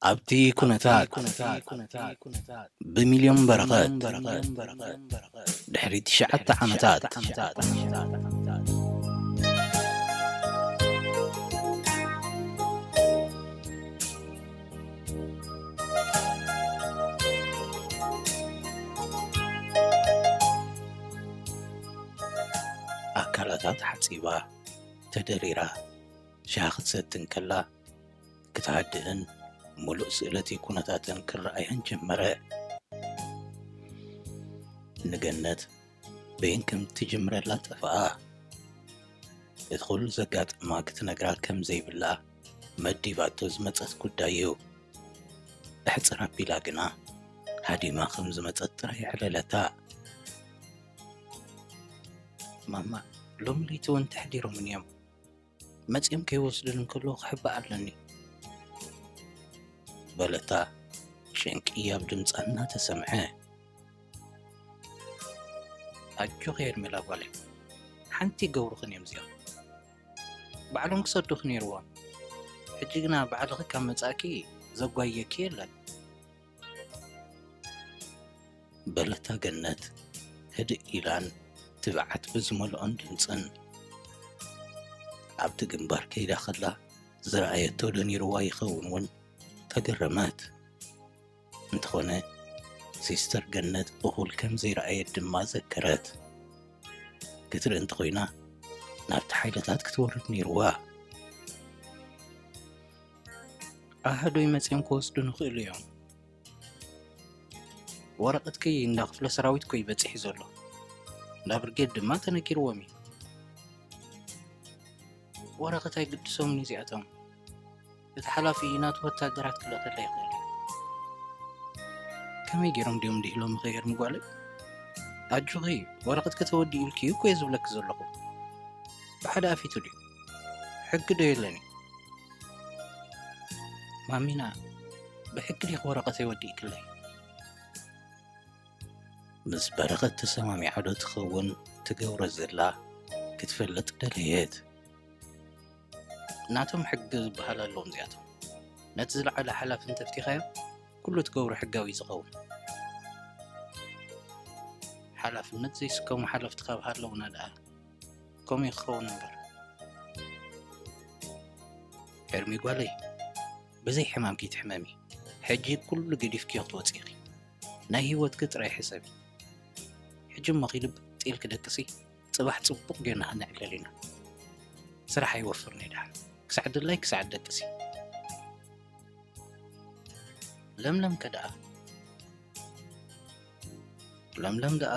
ኣብቲ ኩነታት ብሚልዮን በረኸት ድሕሪ ትሽዓተ ዓመታት ኣካላታ ተሓጺባ ተደሪራ ሻሂ ክትሰቲ እንከላ ክትሃድእን ምሉእ ስእለቲ ኩነታተን ክረኣያን ጀመረ። ንገነት በየን ከም ትጅምረላ ጠፍኣ። እቲ ኩሉ ዘጋጠማ ክትነግራ ከም ዘይብላ መዲባቶ ዝመጸት ጉዳይ እዩ። እሕጽር ኣቢላ ግና ሃዲማ ከም ዝመጸት ጥራይ ኣዕለለታ። ማማ፣ ሎሚ ለይቲ እውን ተሕዲሮምን እዮም። መጺኦም ከይወስዱን እንከለዉ ክሕባእ ኣለኒ፣ በለታ ጭንቂ ኣብ ድምጻ እናተሰምዐ። ኣጆኺ ሄርሜላ ጓለይ፣ ሓንቲ ይገብሩኽን እዮም እዚኦም። ባዕሎም ክሰዱኺ ነይርዎም። ሕጂ ግና ባዕልኺ ካብ መጻእኪ ዘጓየኪ የለን። በለታ ገነት ህድእ ኢላን ትብዓት ብዝመልኦን ድምጽን። ኣብቲ ግንባር ከይዳ ከላ ዝረኣየቶ ዶ ነይርዋ ይኸውን እውን ተገረመት። እንተኾነ ሲስተር ገነት እኹል ከም ዘይረኣየት ድማ ዘከረት። ክትርኢ እንተኾይና ናብቲ ሓይልታት ክትወርድ ነይርዋ። ኣሃዶይ መጺኦም ክወስዱ ንኽእሉ እዮም። ወረቐትኪ እንዳ ክፍለ ሰራዊት ኮይ በጺሑ ዘሎ። እንዳ ብርጌድ ድማ ተነጊርዎም እዩ። ወረቐት ኣይግድሶምን እዚኣቶም። እቲ ሓላፊ ናቱ ወታደራት ክልእኸለይ ይኽእል እዩ። ከመይ ገይሮም ድዮም ድሂሎም ምኸየር ምጓለይ? ኣጆኺ፣ ወረቐት ከተወዲ ኢልኪ እዩ እኮ እየ ዝብለኪ ዘለኹ። ብሓደ ኣፊቱ ድዩ? ሕጊ ዶ የለን እዩ? ማሚና፣ ብሕጊ ዲኺ ወረቐተይ ወዲእክለይ? ምስ በረኸት ተሰማሚዓ ዶ ትኸውን ትገብሮ ዘላ ክትፈልጥ ደለየት። ናቶም ሕጊ ዝበሃል ኣለዎም እዚኣቶም። ነቲ ዝለዓለ ሓላፊ እንተፍቲኻዮ፣ ኩሉ ትገብሮ ሕጋዊ እዩ ዝኸውን። ሓላፍነት ዘይስከሙ ሓለፍቲ ካብ ሃለውና ደኣ ከምኡ እዩ ክኸውን እምበር። ሄርሚ ጓለይ፣ ብዘይ ሕማም ከይትሕመሚ። ሕጂ ኩሉ ገዲፍክዮ ክትወጺ ኢኺ። ናይ ህይወትኪ ጥራይ ሕሰቢ። ሕጂ እሞ ኺዲ ብጥ ኢልኪ ደቅሲ፣ ጽባሕ ጽቡቕ ጌርና ኽንዕለል ኢና። ስራሕ ኣይወፍርን እዩ ደሓን። ክሳዕ ድላይ ክሳዕ ደቅሲ። ለምለም ከ ደኣ? ለምለም ደኣ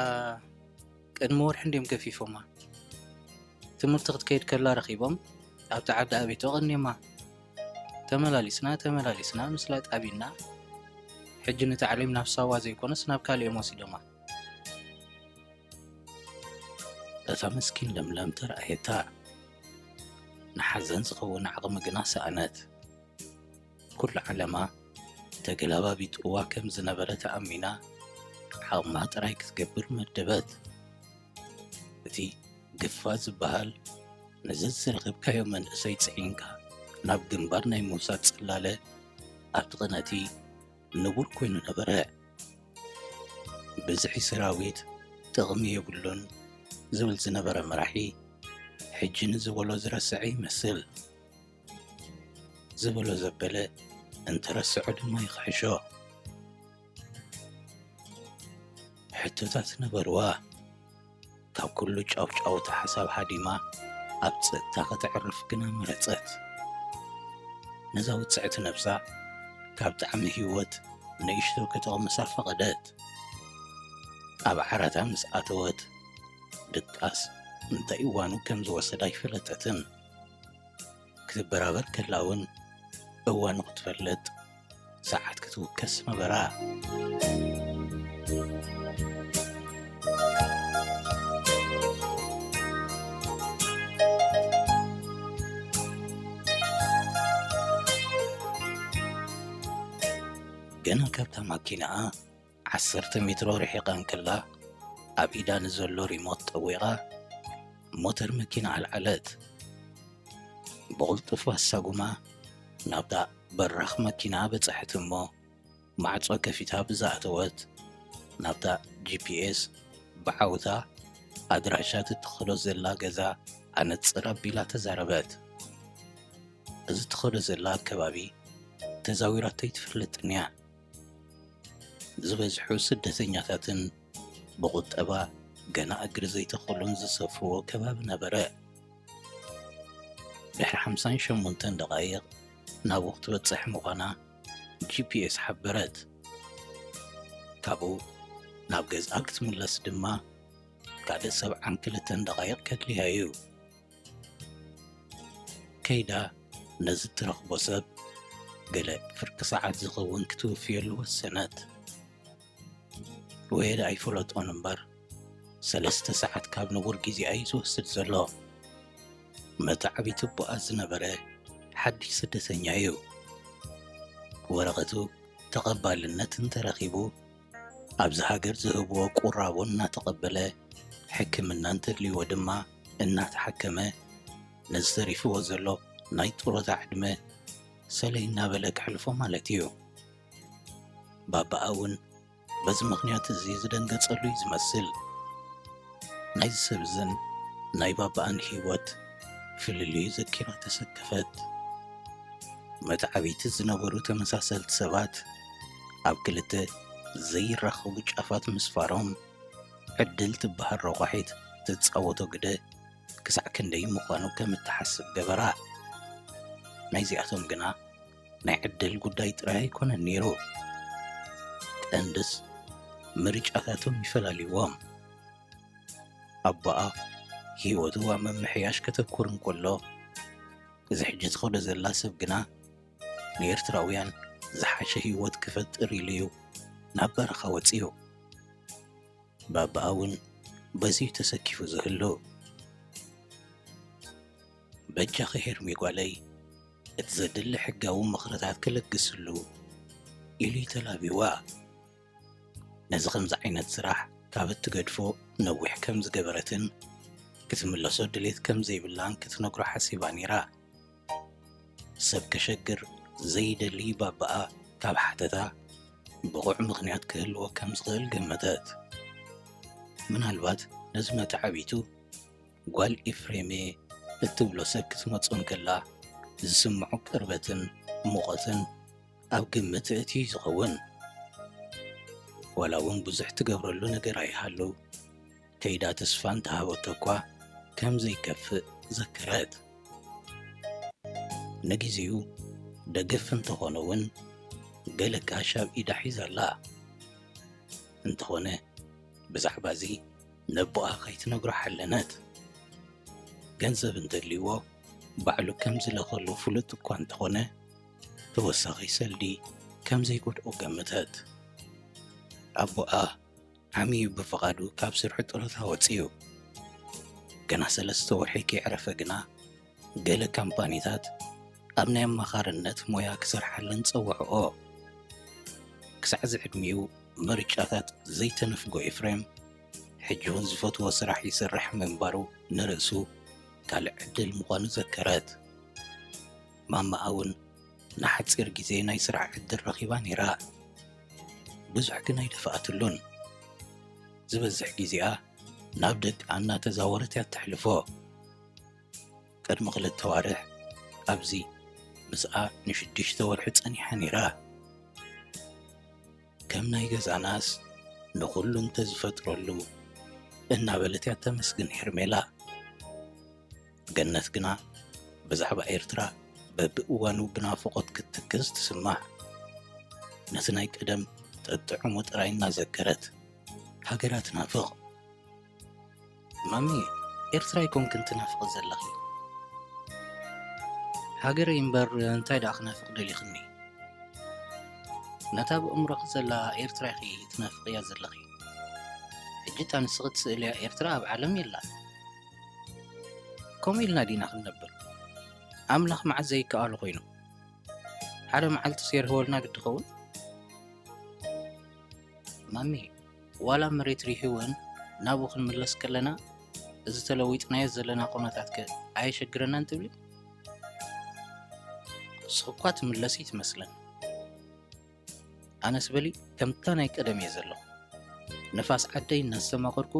ቅድሚ ወርሒ እንድዮም ገፊፎማ። ትምህርቲ ክትከይድ ከላ ረኺቦም ኣብቲ ዓዲ ኣቤቶ ቀንዮማ። ተመላሊስና ተመላሊስና ምስላ ጣቢና። ሕጂ ንታዕሊም ናብ ሳዋ ዘይኮነስ ናብ ካልእ እዮም ወሲዶማ። እታ ምስኪን ለምለም ተራእየታ። ንሓዘን ዝኸውን ዓቕሚ ግና ሰኣነት። ኩሉ ዓለማ ተገላባቢጥዋ ከም ዝነበረ ተኣሚና ዓቕማ ጥራይ ክትገብር መደበት። እቲ ግፋ ዝበሃል ነዚ ዝረኸብካዮ መንእሰይ ጽዒንካ ናብ ግንባር ናይ ምውሳድ ጽላለ ኣብቲ ቅነቲ ንቡር ኮይኑ ነበረ። ብዝሒ ሰራዊት ጥቕሚ የብሉን ዝብል ዝነበረ መራሒ ሕጂ ንዝበሎ ዝረስዐ ይመስል። ዝበሎ ዘበለ እንተረስዖ ድማ ይኽሕሾ። ሕቶታት ነበርዋ። ካብ ኩሉ ጫውጫውታ ሓሳብ ሃዲማ ኣብ ጸጥታ ከተዕርፍ ግና መረጸት። ነዛ ውጽዕቲ ነብሳ ካብ ጣዕሚ ህይወት ንእሽቶ ከተቕምሳ ፈቐደት። ኣብ ዓራታ ምስ ኣተወት ድቃስ እንታይ እዋኑ ከም ዝወሰዳ ኣይፈለጠትን። ክትበራበር ከላ እውን እዋኑ ክትፈልጥ ሰዓት ክትውከስ ነበራ። ገና ካብታ ማኪናኣ ዓሰርተ ሜትሮ ርሒቓ እንከላ ኣብ ኢዳ ንዘሎ ሪሞት ጠዊቓ ሞተር መኪና ኣልዓለት። ብቕልጡፍ ኣሳጉማ ናብታ በራኽ መኪና በጻሕት እሞ፣ ማዕጾ ከፊታ ብዝኣተወት፣ ናብታ ጂ ፒ ኤስ ብዓውታ ኣድራሻ ትትኸሎ ዘላ ገዛ ኣነጽር ኣቢላ ተዛረበት። እዚ ትኸዶ ዘላ ኣከባቢ ተዛዊራቶ ኣይትፈልጥን እያ። ዝበዝሑ ስደተኛታትን ብቑጠባ ገና እግሪ ዘይተኸሉን ዝሰፍርዎ ከባቢ ነበረ። ድሕሪ ሓምሳን ሸሞንተን ደቓይቕ ናብኡ ክትበጽሕ ምዃና ጂ ፒ ኤስ ሓበረት። ካብኡ ናብ ገዝኣ ክትምለስ ድማ ካልእ ሰብዓን ክልተን ደቓይቕ ከድልያ እዩ። ከይዳ ነዚ እትረኽቦ ሰብ ገለ ፍርቂ ሰዓት ዝኸውን ክትውፍየሉ ወሰነት። ወየዳ ኣይፈለጦን እምበር፣ ሰለስተ ሰዓት ካብ ንቡር ግዜኣ እዩ ዝወስድ ዘሎ። መተዓቢቲ ኣቦኣ ዝነበረ ሓድሽ ስደተኛ እዩ። ወረቐቱ ተቐባልነት እንተረኺቡ፣ ኣብዚ ሃገር ዝህብዎ ቁራቦ እናተቐበለ፣ ሕክምና እንተድልይዎ ድማ እናተሓከመ፣ ነዚ ተሪፍዎ ዘሎ ናይ ጡረታ ዕድመ ሰለይ እናበለ ከሕልፎ ማለት እዩ። ባባኣ እውን በዚ ምኽንያት እዚ ዝደንገጸሉ እዩ ዝመስል። ናይዚ ሰብ እዝን ናይ ባባኣን ህይወት ፍልልዩ ዘኪራ ተሰከፈት። መተዓቢቲ ዝነበሩ ተመሳሰልቲ ሰባት ኣብ ክልተ ዘይራኸቡ ጫፋት ምስፋሮም፣ ዕድል ትበሃል ረቋሒት ትጻወቶ ግደ ክሳዕ ክንደይ ምዃኑ ከም እትሓስብ ገበራ። ናይዚኣቶም ግና ናይ ዕድል ጉዳይ ጥራይ ኣይኮነን ነይሩ። ቀንድስ ምርጫታቶም ይፈላልይዎም። ኣቦኣ ህይወቱ ኣብ ምምሕያሽ ከተኩር እንከሎ፣ እዚ ሕጂ ትኸዶ ዘላ ሰብ ግና ንኤርትራውያን ዝሓሸ ህይወት ክፈጥር ኢሉ እዩ ናብ በረኻ ወጺኡ። ባባኣ እውን በዚ እዩ ተሰኪፉ ዝህሉ። በጃኺ ሄርሚ ጓለይ፣ እቲ ዘድሊ ሕጋዊ ምኽርታት ክልግስሉ ኢሉ እዩ ተላቢዋ። ነዚ ከምዚ ዓይነት ስራሕ ካብ እትገድፎ ነዊሕ ከም ዝገበረትን ክትምለሶ ድሌት ከም ዘይብላን ክትነግሮ ሓሲባ ነይራ። ሰብ ከሸግር ዘይደሊ ባባኣ ካብ ሓተታ ብቑዕ ምኽንያት ክህልዎ ከም ዝኽእል ገመተት። ምናልባት ነዚ መተዓቢቱ ጓል ኤፍሬም እየ እትብሎ ሰብ ክትመጾ እንከላ ዝስምዖ ቅርበትን ሙቐትን ኣብ ግምት እትዩ ዝኸውን። ዋላ እውን ብዙሕ ትገብረሉ ነገር ኣይሃሉ፣ ከይዳ ተስፋ እንተሃበቶ እኳ ከም ዘይከፍእ ዘከረት። ንግዜኡ ደገፍ እንተኾነ እውን ገለ ጋሽ ኣብ ኢዳ ሒዛ ኣላ። እንተኾነ ብዛዕባ እዚ ነቦኣ ከይትነግሮ ሓለነት። ገንዘብ እንተድልይዎ ባዕሉ ከም ዝለኸሉ ፍሉጥ እኳ እንተኾነ፣ ተወሳኺ ሰልዲ ከም ዘይጎድኦ ገመተት። ኣቦኣ ዓሚዩ ብፍቓዱ ካብ ስርሑ ጡረታ ወጺኡ። ገና ሰለስተ ወርሒ ከየዕረፈ ግና ገለ ካምፓኒታት ኣብ ናይ ኣማኻርነት ሞያ ክሰርሓለን ጸውዕኦ። ክሳዕ እዚ ዕድሚኡ ምርጫታት ዘይተነፍጎ ኤፍሬም፣ ሕጂ እውን ዝፈትዎ ስራሕ ይሰርሕ ምንባሩ ንርእሱ ካልእ ዕድል ምዃኑ ዘከረት። ማማኣ እውን ንሓጺር ግዜ ናይ ስራሕ ዕድል ረኺባ ነይራ። ብዙሕ ግን ኣይደፍኣትሉን። ዝበዝሕ ግዜኣ ናብ ደቃ እናተዛወረት እያ እተሕልፎ። ቅድሚ ክልተ ኣዋርሕ ኣብዚ ምስኣ ንሽዱሽተ ወርሒ ጸኒሓ ነይራ። ከም ናይ ገዛናስ ንኹሉ እንተዝፈጥረሉ እናበለት እያ ተመስግን ሄርሜላ። ገነት ግና ብዛዕባ ኤርትራ በብእዋኑ ብናፍቖት ክትትክዝ ትስማዕ። ነቲ ናይ ቀደም ጠጥዕሙ ጥራይ እናዘከረት ሃገራ ትናፍቕ። ማሚ፣ ኤርትራ ኣይኮንክን ትናፍቒ ዘለኺ። ሃገረይ እምበር እንታይ ደኣ ክናፍቕ ደሊኽኒ? ነታ ኣብ ኣእምሮኺ ዘላ ኤርትራ ኢኺ ትናፍቕያ ዘለኺ። ሕጂ እታ ንስኺ ትስእልያ ኤርትራ ኣብ ዓለም የላን። ከምኡ ኢልና ዲና ክንነብር? ኣምላኽ መዓስ ዘይከኣሎ ኮይኑ? ሓደ መዓልትስ የርህወልና ግዲ ኸውን? ማሚ፣ ዋላ መሬት ሪሂወን ናብኡ ክንምለስ ከለና፣ እዚ ተለዊጥናዮ ዘለና ኩነታት ከ ኣየሸግረናን ትብሊ? ስኽኳ ትምለሲ ትመስለኒ። ኣነስ በሊ ከምታ ናይ ቀደም እየ ዘለኹ። ንፋስ ዓደይ እናስተማቐርኩ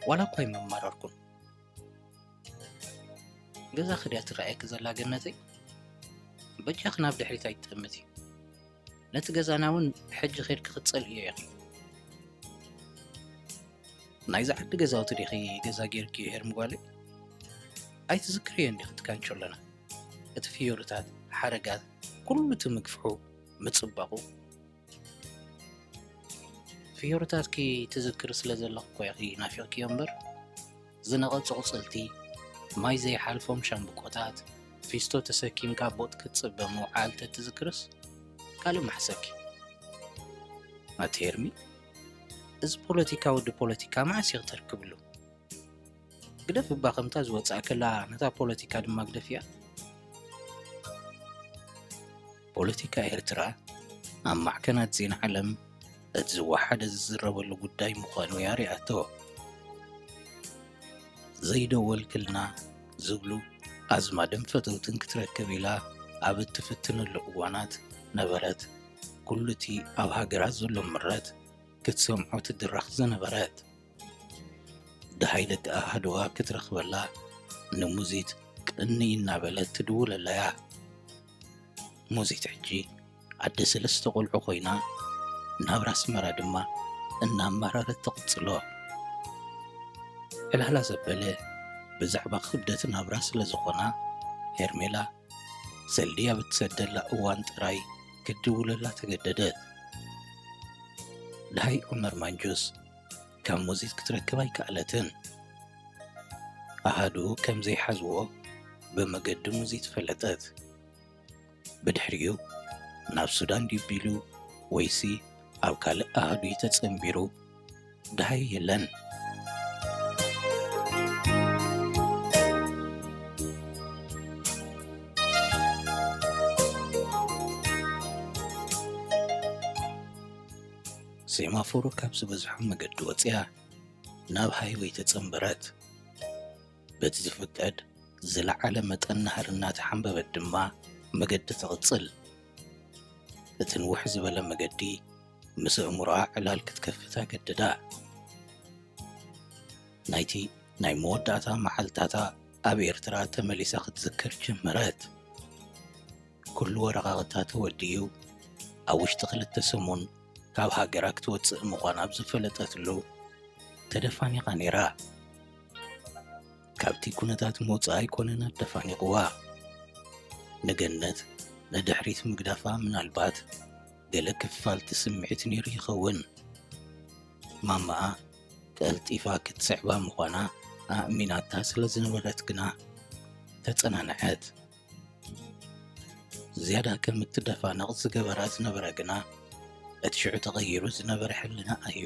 ዋላ እኳ ኣይመማረርኩን። ገዛ ክድያ ትረኣየኪ ዘላ ገነተይ? በጃኺ ናብ ድሕሪት ኣይትጠምቲ። ነቲ ገዛና እውን ሕጂ ኬድኪ ክትጸልእዮ ኢኺ። ናይዚ ዓዲ ገዛውቲ ዲኺ ገዛ ጌርኪ ሄርሚ ጓለይ? ኣይትዝክርዮን ዲኺ እቲ ካንቸሎና? እቲ ፍዮርታት፣ ሓረጋት፣ ኩሉ እቲ ምግፍሑ፣ ምጽባቑ። ፍዮርታትኪ ትዝክሪ ስለ ዘለኺ እኮ ኢኺ ናፊቕክዮ እምበር፣ ዝነቐጹ ኣቑጽልቲ፣ ማይ ዘይሓልፎም ሻምብቆታት፣ ፊስቶ ተሰኪምካ ቦጥ ክትጽበ ምውዓል ተትዝክርስ ካልእ ማሕሰብኪ። ኣቲ ሄርሚ፣ እዚ ፖለቲካ ወዲ ፖለቲካ መዓስ ኢኺ ተርክብሉ? ግደፍ እባ ከምታ ዝወጽኣ ከላ ነታ ፖለቲካ ድማ ግደፍያ። ፖለቲካ ኤርትራ ኣብ ማዕከናት ዜና ዓለም እቲ ዝወሓደ ዝዝረበሉ ጉዳይ ምዃኑ እያ ሪኣቶ። ዘይደወልክልና ዝብሉ ኣዝማድን ፈተውትን ክትረክብ ኢላ ኣብ እትፍትነሉ እዋናት ነበረት። ኩሉ እቲ ኣብ ሃገራ ዘሎ ምረት ክትሰምዖ ትድረኽ ዝነበረት። ደሃይ ደቂ ኣሃድዋ ክትረኽበላ ንሙዚት ቅንይ እናበለት ትድውለላያ። ሙዚት ሕጂ ኣደ ሰለስተ ቆልዑ ኮይና፣ ናብራ ኣስመራ ድማ እናማረረት ትቕጽሎ። ዕላላ ዘበለ ብዛዕባ ክብደት ናብራ ስለ ዝኾና፣ ሄርሜላ ሰልዲ ኣብ እትሰደላ እዋን ጥራይ ክትድውለላ ተገደደት። ደሃይ ዑመር ማንጁስ ካብ ሙዚት ክትረክብ ኣይከኣለትን። ኣሃዱ ከም ዘይሓዝዎ ብመገዲ ሙዚት ፈለጠት። ብድሕሪኡ ናብ ሱዳን ድዩ ቢሉ ወይሲ ኣብ ካልእ ኣሃዱ እዩ ተጸንቢሩ፣ ደሃይ የለን። ሴማፎሮ ካብ ዝበዝሖ መገዲ ወጺኣ ናብ ሃይወይ ተጸንበረት። በቲ ዝፍቀድ ዝለዓለ መጠን ናህሪ እናተሓንበበት ድማ መገዲ ትቕጽል። እቲ ንውሕ ዝበለ መገዲ ምስ ኣእምሮኣ ዕላል ክትከፍት ኣገደዳ። ናይቲ ናይ መወዳእታ መዓልታታ ኣብ ኤርትራ ተመሊሳ ክትዝክር ጀመረት። ኩሉ ወረቓቕታ ተወዲኡ ኣብ ውሽጢ ክልተ ሰሙን ካብ ሃገራ ክትወጽእ ምዃና ኣብ ዝፈለጠትሉ ተደፋኒቓ ነይራ። ካብቲ ኩነታት ምውጻእ ኣይኮነን ኣደፋኒቕዋ። ንገነት ንድሕሪት ምግዳፋ ምናልባት ገለ ክፋልቲ ስምዒት ነይሩ ይኸውን። ማማኣ ቀልጢፋ ክትስዕባ ምዃና ኣእሚናታ ስለ ዝነበረት ግና ተጸናንዐት። ዝያዳ ከም እትደፋነቕ ዝገበራ ዝነበረ ግና እቲ ሽዑ ተቐይሩ ዝነበረ ሕልናኣ እዩ።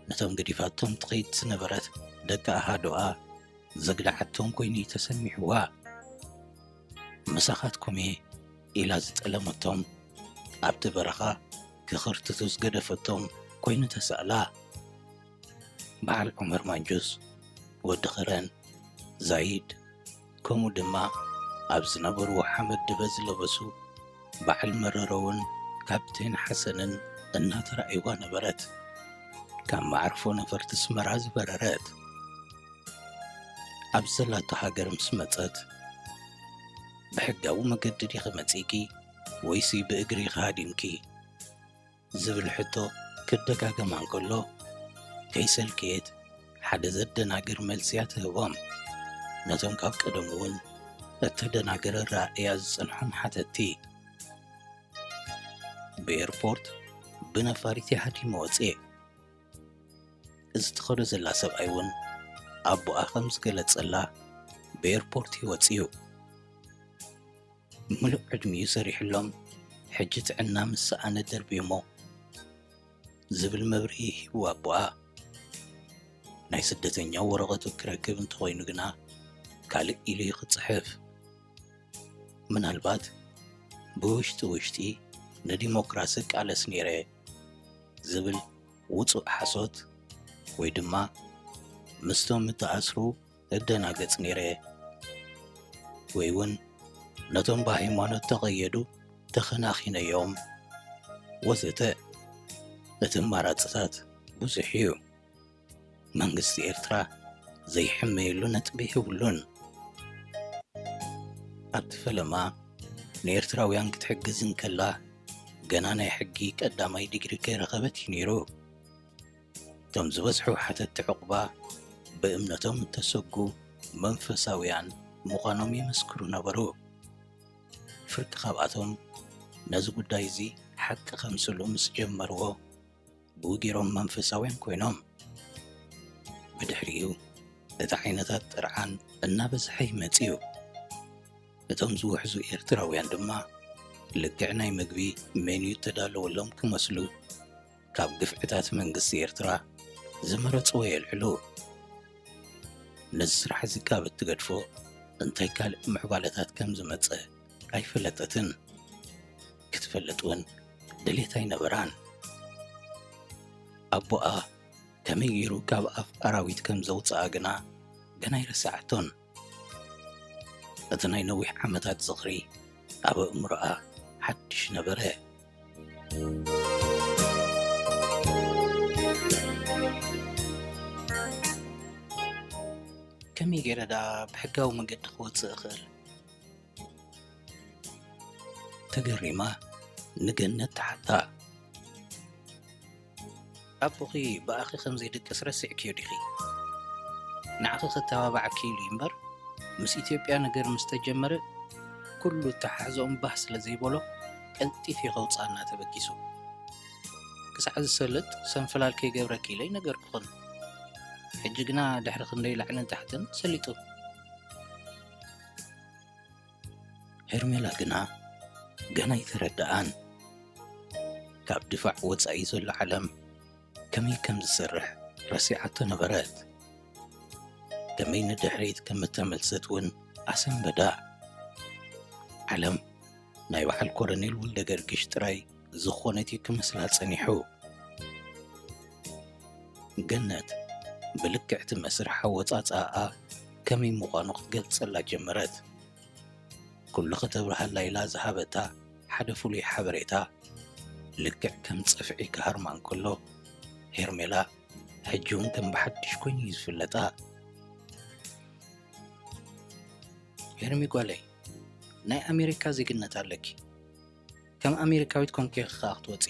ነቶም ገዲፋቶም ትኸይድ ዝነበረት ደቂ ኣሃዱኣ ዘግደዓቶም ኮይኑ እዩ ተሰሚዕዋ። "ምሳኻትኩም እየ" ኢላ ዝጠለመቶም፣ ኣብቲ በረኻ ክኽርትቱ ዝገደፈቶም ኮይኑ ተሳእላ። በዓል ዑመር ማንጁስ፣ ወዲ ኸረን፣ ዛይድ፣ ከምኡ ድማ ኣብ ዝነበርዎ ሓመድ ድበ ዝለበሱ በዓል መረረውን ካፕቴን ሓሰንን እናተራእይዋ ነበረት። ካብ መዓርፎ ነፈርቲ ኣስመራ ዝበረረት። ኣብ ዘላቶ ሃገር ምስ መጸት፣ "ብሕጋዊ መገዲ ዲኺ መጺእኪ ወይሲ ብእግሪ ኢኺ ሃዲምኪ?" ዝብል ሕቶ ክደጋገማ እንከሎ፣ ከይሰልከየት ሓደ ዘደናግር መልሲ እያ ትህቦም። ነቶም ካብ ቀደሙ እውን እተደናገረ ኣረኣእያ ዝጸንሖም ሓተቲ። "ብኤርፖርት ብነፋሪት እየ ሃዲመ ወጽየ።" እዚ ትኸዶ ዘላ ሰብኣይ እውን ኣቦኣ ከም ዝገለጸላ ብኤርፖርት እዩ ወጽዩ። ምሉእ ዕድሚኡ ሰሪሕሎም፣ ሕጂ ጥዕና ምስ ሰኣነ ደርብዩሞ ዝብል መብርሂ ሂቡ ኣቦኣ። ናይ ስደተኛ ወረቐቱ ክረክብ እንተኾይኑ ግና ካልእ ኢሉ እዩ ክጽሕፍ። ምናልባት ብውሽጢ ውሽጢ ንዲሞክራሲ እቃለስ ነይረ ዝብል ውጹእ ሓሶት፣ ወይ ድማ ምስቶም እተኣስሩ እደናገጽ ነይረ፣ ወይ እውን ነቶም ብሃይማኖት ተቐየዱ ተኸናኺነዮም ወዘተ። እቲ ኣማራፅታት ብዙሕ እዩ። መንግስቲ ኤርትራ ዘይሕመየሉ ነጥቢ የብሉን። ኣብቲ ፈለማ ንኤርትራውያን ክትሕግዝ እንከላ ገና ናይ ሕጊ ቀዳማይ ዲግሪ ከይረኸበት እዩ ነይሩ። እቶም ዝበዝሑ ሓተትቲ ዕቑባ ብእምነቶም እተሰጉ መንፈሳውያን ምዃኖም ይምስክሩ ነበሩ። ፍርቂ ካብኣቶም ነዚ ጉዳይ እዚ ሓቂ ከምስሉ ምስ ጀመርዎ ብኡ ገይሮም መንፈሳውያን ኮይኖም። ብድሕሪኡ እቲ ዓይነታት ጥርዓን እናበዝሐ ይመጽእ እዩ። እቶም ዝውሕዙ ኤርትራውያን ድማ ልክዕ ናይ ምግቢ ሜንዩ እተዳለወሎም ክመስሉ ካብ ግፍዕታት መንግስቲ ኤርትራ ዝመረጽዎ የልዕሉ። ነዚ ስራሕ እዚ ካብ እትገድፎ እንታይ ካልእ ምዕባለታት ከም ዝመጸ ኣይፈለጠትን። ክትፈልጥ እውን ድሌት ኣይነበራን። ኣቦኣ ከመይ ገይሩ ካብ ኣፍ ኣራዊት ከም ዘውፅኣ ግና ገና ኣይረሳዓቶን። እቲ ናይ ነዊሕ ዓመታት ዝኽሪ ኣብ ኣእምሮኣ ሓድሽ ነበረ። ከመይ ገይረ ደኣ ብሕጋዊ መገዲ ክወፅእ እኽእል? ተገሪማ ንገነት ትሓታ። ኣቦኺ ብኣኺ ከም ዘይድቅስ ረሲዕክዮ ዲኺ? ንዓኺ ክተባባዓኪ ኢሉ እዩ እምበር፣ ምስ ኢትዮጵያ ነገር ምስ ተጀመረ፣ ኩሉ ኣተሓሕዛኦም ባህ ስለ ዘይበሎ፣ ቀልጢፉ እዩ ከውጽኣና ተበጊሱ። ክሳዕ ዝሰልጥ ሰንፈላል ከይገብረኪ ኢለ ኣይነገርኩኽን። ሕጂ ግና ድሕሪ ክንደይ ላዕልን ታሕትን ሰሊጡ። ሄርሜላ ግና ገና ኣይተረድኣን። ካብ ድፋዕ ወጻኢ ዘሎ ዓለም ከመይ ከም ዝሰርሕ ረሲዓቶ ነበረት። ከመይ ንድሕሪት ከም እተመልሰት እውን ኣሰንበዳ። ዓለም ናይ በዓል ኮሎኔል ወልደገርግሽ ጥራይ ዝኾነት እዩ ክመስላ ጸኒሑ። ገነት ብልክዕ እቲ መስርሕ ኣወጻጽኣኣ ከመይ ምዃኑ ክትገልጸላ ጀመረት። ኩሉ ከተብርሃላ ኢላ ዝሃበታ ሓደ ፍሉይ ሓበሬታ፣ ልክዕ ከም ጽፍዒ ክሃርማ እንከሎ፣ ሄርሜላ ሕጂ እውን ከም ብሓድሽ ኮይኑ እዩ ዝፍለጣ። ሄርሚ ጓለይ፣ ናይ ኣሜሪካ ዜግነት ኣለኪ። ከም ኣሜሪካዊት ኮንኪ ኢኺ ኸኣ ክትወጺ።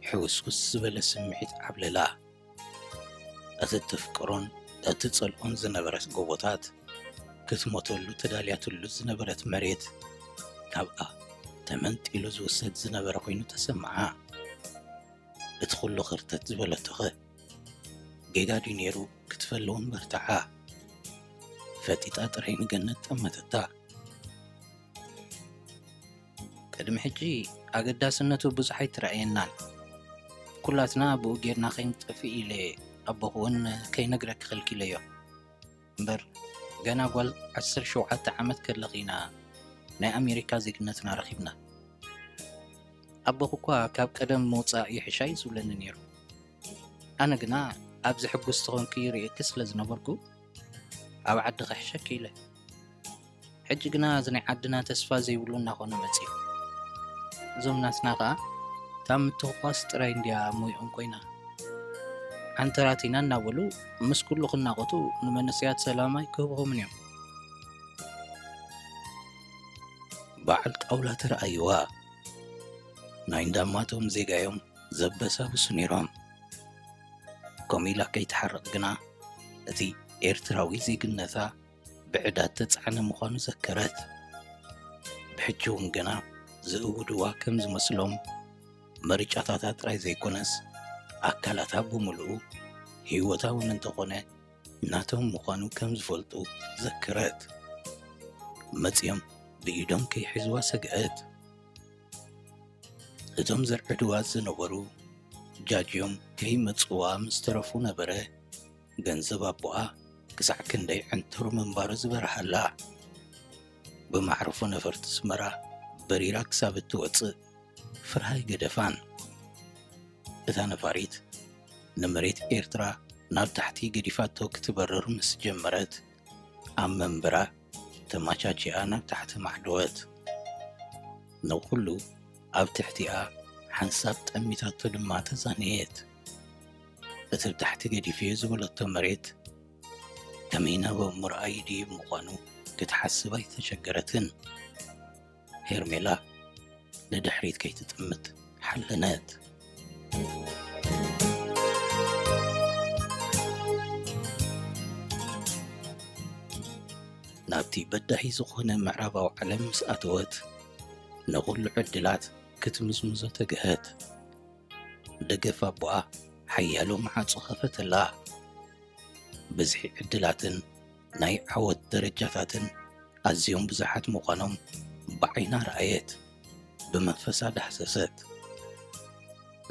ሕውስውስ ዝበለ ስምዒት ዓብለላ። እቲ እተፍቅሮን እትጸልኦን ዝነበረት ጎቦታት፣ ክትሞተሉ ተዳልያትሉ ዝነበረት መሬት፣ ካብኣ ተመንጢሉ ዝውሰድ ዝነበረ ኮይኑ ተሰምዓ። እቲ ኩሉ ክርተት ዝበለቶኸ ጌጋ ድዩ ነይሩ ክትፈሊ እውን በርትዓ። ፈጢጣ ጥራይ ንገነት ጠመተታ። ቅድሚ ሕጂ ኣገዳስነቱ ብዙሕ ኣይትረኣየናን። ኩላትና ብኡ ጌርና ከይንጠፍእ ኢለ ኣቦኹ እውን ከይነግረኪ ከልኪለዮ። እምበር ገና ጓል ዓሰርተ ሸውዓተ ዓመት ከለኺ ኢና ናይ ኣሜሪካ ዜግነትና ረኺብና። ኣቦኹ እኳ ካብ ቀደም ምውጻእ ይሕሻ እዩ ዝብለኒ ነይሩ። ኣነ ግና ኣብዚ ሕጉስቲ ኾንኪ ርእየኪ ስለ ዝነበርኩ ኣብ ዓዲ ክሕሸኪ ኢለ። ሕጂ ግና እዚ ናይ ዓድና ተስፋ ዘይብሉ እናኾነ መጺኡ። እዞም ናትና ኸኣ ካብ ምትኹኳስ ጥራይ እንድያ ሞይኦም ኮይና። ዓንተራት ኢና እናበሉ ምስ ኩሉ ክናቖቱ ንመንእሰያት ሰላም ኣይክህብኹምን እዮም። በዓል ጣውላ ተረኣይዋ። ናይ እንዳማቶም ዜጋዮም ዘበሳብሱ ነይሮም። ከምኡ ኢላ ከይትሓርቕ ግና እቲ ኤርትራዊ ዜግነታ ብዕዳ እተጻዕነ ምዃኑ ዘከረት። ብሕጂ እውን ግና ዝእውድዋ ከም ዝመስሎም ምርጫታታ ጥራይ ዘይኮነስ ኣካላታ ብምልኡ ህይወታ እውን እንተኾነ ናቶም ምዃኑ ከም ዝፈልጡ ዘከረት። መጺኦም ብኢዶም ከይሕዝዋ ሰግኣት። እቶም ዘርዕድዋ ዝነበሩ ጃጅዮም ከይመጽዋ ምስ ተረፉ ነበረ ገንዘብ ኣቦኣ ክሳዕ ክንደይ ዕንትሩ ምንባሩ ዝበርሃላ። ብማዕርፎ ነፈርቲ ኣስመራ በሪራ ክሳብ እትወጽእ ፍርሃ ኣይገደፋን። እታ ነፋሪት ንመሬት ኤርትራ ናብ ታሕቲ ገዲፋቶ ክትበርር ምስ ጀመረት፣ ኣብ መንበራ ተማቻቺኣ ናብ ታሕቲ ማዕደወት። ንኹሉ ኣብ ትሕቲኣ ሓንሳብ ጠሚታቶ ድማ ተዛነየት። እቲ ብታሕቲ ገዲፍዮ ዝበለቶ መሬት ከመይ ናበ ምርኣይ ድዩ ምዃኑ ክትሓስብ ኣይተሸገረትን። ሄርሜላ ንድሕሪት ከይትጥምት ሓለነት። ናብቲ በዳሂ ዝኾነ ምዕራባዊ ዓለም ምስ ኣተወት፣ ንኹሉ ዕድላት ክትምዝምዞ ተግህት። ደገፍ ኣቦኣ ሓያሎ መዓጹ ኸፈተላ። ብዝሒ ዕድላትን ናይ ዓወት ደረጃታትን ኣዝዮም ብዙሓት ምዃኖም ብዓይና ረኣየት፣ ብመንፈሳ ዳህሰሰት።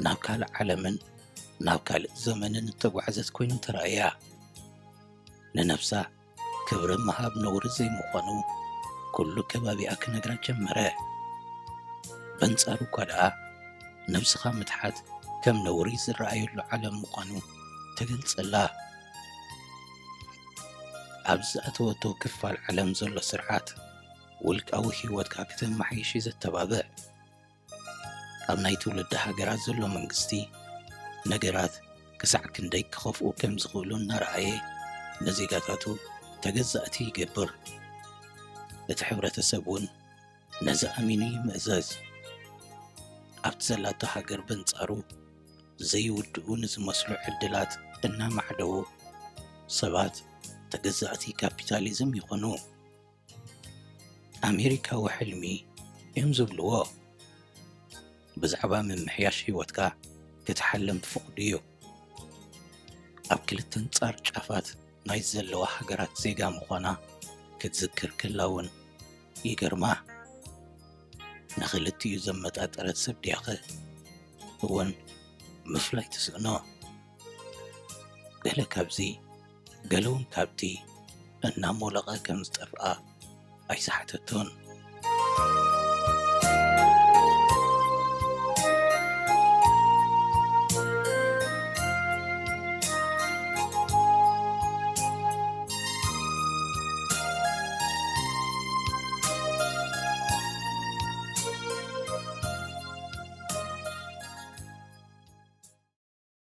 ናብ ካልእ ዓለምን ናብ ካልእ ዘመንን እተጓዕዘት ኮይኑ ተራእያ። ንነብሳ ክብሪ ምሃብ ነውሪ ዘይምዃኑ ኩሉ ከባቢኣ ክነግራ ጀመረ። በንጻሩ እኳ ደኣ ነብስኻ ምትሓት ከም ነውሪ ዝረኣየሉ ዓለም ምዃኑ ተገልጸላ። ኣብ ዝኣተወቶ ክፋል ዓለም ዘሎ ስርዓት ውልቃዊ ህይወትካ ክተመሓይሽ እዩ ዘተባብዕ። ኣብ ናይ ትውልዲ ሃገራት ዘሎ መንግስቲ ነገራት ክሳዕ ክንደይ ክኸፍኡ ከም ዝኽእሉ እናረኣየ ንዜጋታቱ ተገዛእቲ ይገብር። እቲ ሕብረተሰብ እውን ነዚ ኣሚኑ ይምእዘዝ። ኣብቲ ዘላቶ ሃገር በንጻሩ ዘይውድኡ ንዝመስሉ ዕድላት እናማዕደዉ ሰባት ተገዛእቲ ካፒታሊዝም ይኾኑ። ኣሜሪካዊ ሕልሚ እዮም ዝብልዎ። ብዛዕባ ምምሕያሽ ህይወትካ ክትሓልም ፍቑድ እዩ። ኣብ ክልተ ኣንጻር ጫፋት ናይ ዘለዋ ሃገራት ዜጋ ምዃና ክትዝክር ከላ እውን ይገርማ። ንኽልቲኡ ዘመጣጠረት ሰብ ድያኸ? እውን ምፍላይ ትስእኖ። ገለ ካብዚ ገለ እውን ካብቲ እናሞለቐ ከም ዝጠፍኣ ኣይሰሓተቶን።